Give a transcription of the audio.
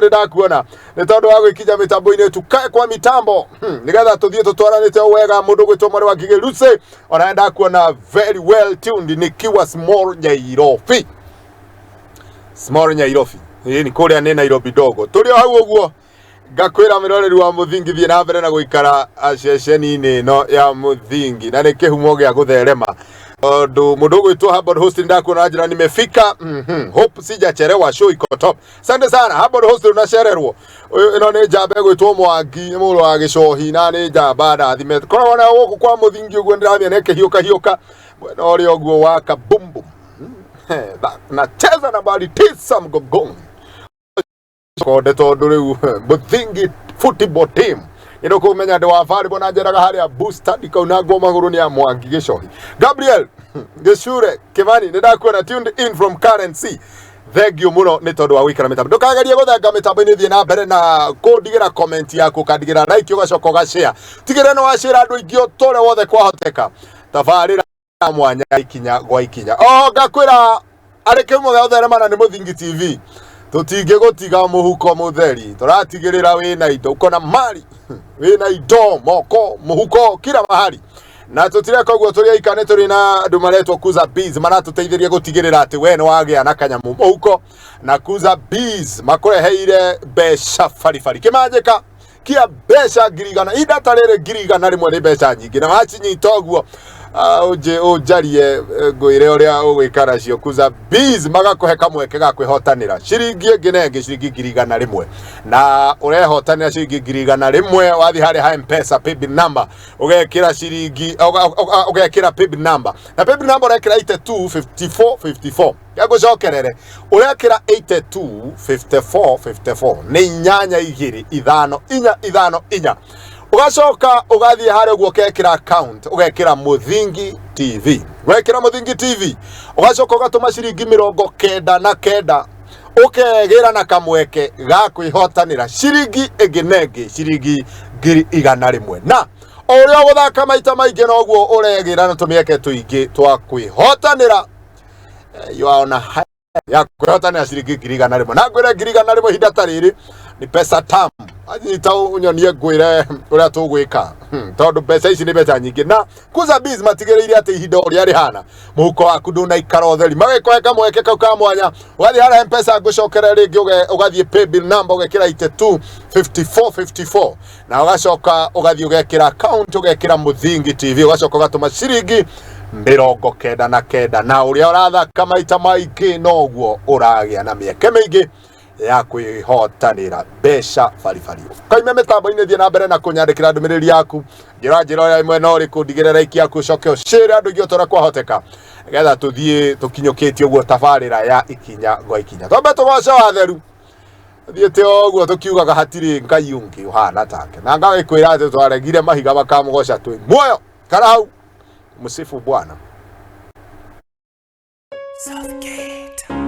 Nĩ ndakuona nĩ tondũ wa gwĩkinya mĩtambo-inĩ, tukae kwa mitambo, nĩgetha tũthiĩ tũtwaranĩte o wega. Mũndũ gwĩtwo mwarĩ wa Ngigĩ Lucy, ona nĩ ndakuona very well tuned nikiwa small Nyairobi, small Nyairobi. Ĩĩ, nĩ kũrĩa nĩ Nairobi ndogo tũrĩ o hau ũguo. Ngakwĩra mwĩroreri wa Mũthingi, thiĩ na mbere na gũikara ceceni-inĩ ĩno ya Mũthingi, na nĩ kĩhumo gĩa gũtherema, tondũ mũndũ ũgwĩtwo Hubbard Host, ndakuona njĩra nimefika. Hope sijachelewa, show iko top. Asante sana Hubbard Host, unacererwo. Ũyũ ĩno nĩ njamba ĩgwĩtwo Mwangi, nĩ mũrũ wa Gĩcohi na nĩ njamba ndathime. Koragwo na gũkũ kwa Mũthingi ũguo, ndĩramĩona ĩkĩhiũka hiũka mwena ũrĩa ũguo wa Kabumbum. Nacheza nambari 9 mgongoni konde, tondũ rĩu Mũthingi football team nĩ ndũkũmenya ndĩ wa barĩ bona njeraga harĩa booster ndikaunangwo magũrũ nĩ ya Mwangi Gĩcohi. Gabriel Gĩcure Kĩmani, nĩ ndakuona tuned in from currency. Thank you mũno nĩ tondũ wa gũikara mĩtambo. Ndũkagerie gũthenga mĩtambo-inĩ, thiĩ na mbere na kũndigĩra comment yaku, ũkandigĩra like, ũgacoka ũgashare. Tigĩrĩra nĩ washare andũ aingĩ o ta ũrĩa wothe kwahoteka. Tabarĩra mwanya ikinya gwa ikinya o ngakwĩra arĩ kĩhumo gĩa gũtheremana nĩ Mũthingi TV. Tũtingĩgũtiga mũhuko mũtheri, tũratigĩrĩra wĩna indo, uko na mali, wĩna indo moko mũhuko kila mahali, na tũtireka ũguo tũrĩ aika. Nĩ tũrĩ na andũ maretwo Kuza Bees, maratũteithĩria gũtigĩrĩra atĩ we nĩ wagĩa na kanyamũ mũhuko, na Kuza Bees makũreheire mbeca baribari kĩmanjĩka kia mbeca 100,000. Ihinda ta rĩrĩ 100,000 nĩ mbeca nyingĩ, na wacinyita ũguo, ũnjĩ ũnjarie, ngwĩre ũrĩa ũgwĩka nacio. Kuza Bees magakũhe kamweke ga kwĩhotanĩra ciringi ĩngĩ na ĩngĩ, ciringi 100,000, na ũrehotanĩra ciringi 100,000. Wathiĩ harĩa ha M-Pesa paybill number, ũgekĩra ciringi, ũgekĩra paybill number, na paybill number ũrekĩra 82 54 54. Ngũcokerere, ũrekĩra 82 54 54, nĩ inyanya igĩrĩ ithano inya ithano inya. Ũgacoka ũgathiĩ harĩa ũguo ũkekĩra account, ũgekĩra Mũthingi TV. Wekĩra Mũthingi TV, ũgacoka ũgatũma ciringi 99, ũkegĩra na kamweke ga kwĩhotanĩra ciringi ĩngĩ na ĩngĩ, ciringi 100,000. Na o ũrĩa ũgũthaka maita maingĩ, noguo ũregĩra na tũmĩeke tũingĩ twa kwĩhotanĩra. You are on a high ya kwĩhotanĩra ciringi 100,000. Na ngwĩre 100,000 ihinda ta rĩrĩ ni pesa tamu. Anyita ũnyonie, ngwĩre ũrĩa tũgwĩka, tondũ mbeca ici nĩ mbeca nyingĩ, na Kuza Bees matigĩrĩire atĩ ihinda ũrĩa rĩhana mũhuko waku ndũnaikara ũtheri, magĩkũhe kamweke kau ka mwanya. Ũgathiĩ harĩa M-Pesa, ngũcokere rĩngĩ, ũgathiĩ paybill number, ũgekĩra 82 54 54, na ũgacoka ũgathiĩ ũgekĩra account, ũgekĩra Mũthingi TV, ũgacoka ũgatũma ciringi 99. Na ũrĩa ũrathaka maita maingĩ, noguo ũragĩa na mĩeke mĩingĩ ya kwĩhotanĩra mbeca baribari. Kaime mĩtambo-inĩ, thiĩ na mbere na kũnyandĩkĩra ndũmĩrĩri yaku, njĩra njĩra ũrĩa mwena ũrĩkũ, ndigĩre like yaku, ũcoke ũcĩre andũ aingĩ o ta ũrĩa kwahoteka, nĩgetha tũthiĩ tũkinyũkĩtie ũguo tabarĩra ya ikinya gwa ikinya. Twambe tũgoce watheru, thiĩte o ũguo tũkiugaga hatirĩ Ngai ũngĩ ũhana take, na ngagĩkwĩra atĩ twaregire mahiga makamũgoca twĩ muoyo. Kara hau, msifu Bwana. Southgate.